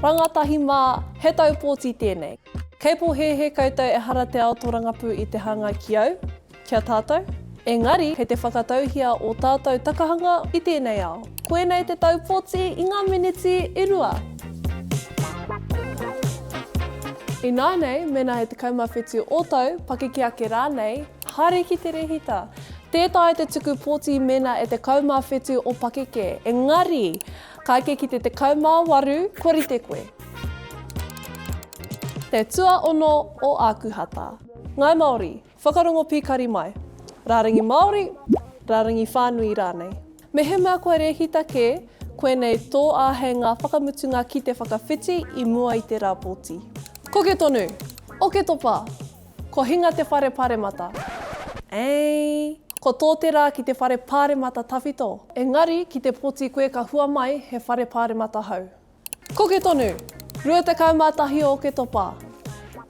Rangatahi mā, he tau pōti tēnei. Kei pōhēhē koutou ehara te ao tōrangapū i te hāngai ki au, ki a tātou. Engari, kei te whakatauhia ō tātou takahanga i tēnei ao. Koinei te tau pōti i ngā meneti e rua. Ināianei, mēnā he 17 ō tau, pakeke ake rānei, haere ki te rēhita. Tē taea te tuku pōti mēnā e 17 ō pakeke, engari, ka eke ki te 18, kua rite koe. Te tuaono o Ākuhata. Ngāi Māori, Whakarongo pīkari mai. Rārangi Māori, rārangi whānui rānei. Mehemea kua rēhita kē, koinei tō āheinga whakamutunga ki te whakawhiti i mua i te rā pōti. Koke tonu! Oketopa! Ko hinga te whare paremata. Eii. Ko tō te rā ki te whare pāremata tawhito. Engari, ki te pōti koe ka hua mai he whare pāremata hou. Koke tonu! 21 o Oketopa.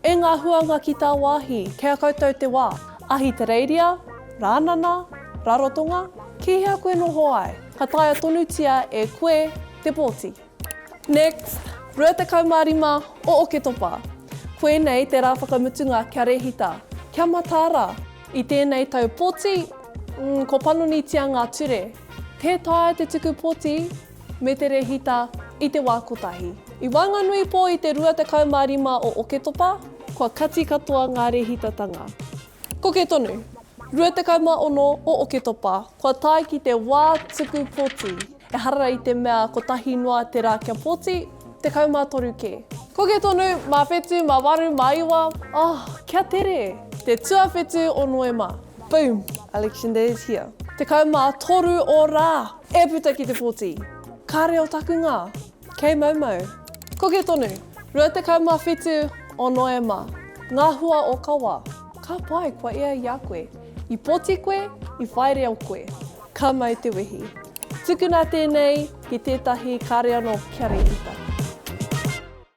E ngā huanga ki tāwāhi, kei a koutou te wā. Ahitereiria, Rānana, Rarotonga, ki hea koe noho ai? Ka taea tonutia e koe te pōti. Next, 25 o Oketopa. Koinei te rā whakamutunga kia rēhita, kia mataara. I tēnei tau pōti, mm, ko panonitia ngā ture. Tē taea te tuku pōti me te rēhita i te wā kotahi. I waenganui pō i te 25 o Oketopa, kua kati katoa ngā rēhitatanga. Koke tonu, 26 o Oketopa, kua tae ki te wā tuku pōti. Ehara i te mea kotahi noa te rā kia pōti, 13 kē. Koke tonu, mā whetu, mā waru, mā iwa, oh, kia tere! Te tuawhitu o Noema, boom, election day is here. 13 o rā, e puta ki te pōti! Kāre o taku ngā, kei maumau. Koke tonu, 27 o Noema, ngā hua o kawa, ka pai kua ea i a koe. I pōti koe, i whai reo koe. Ka mau te wehi. Tukuna tēnei ki tētahi kāre anō kia rēhita.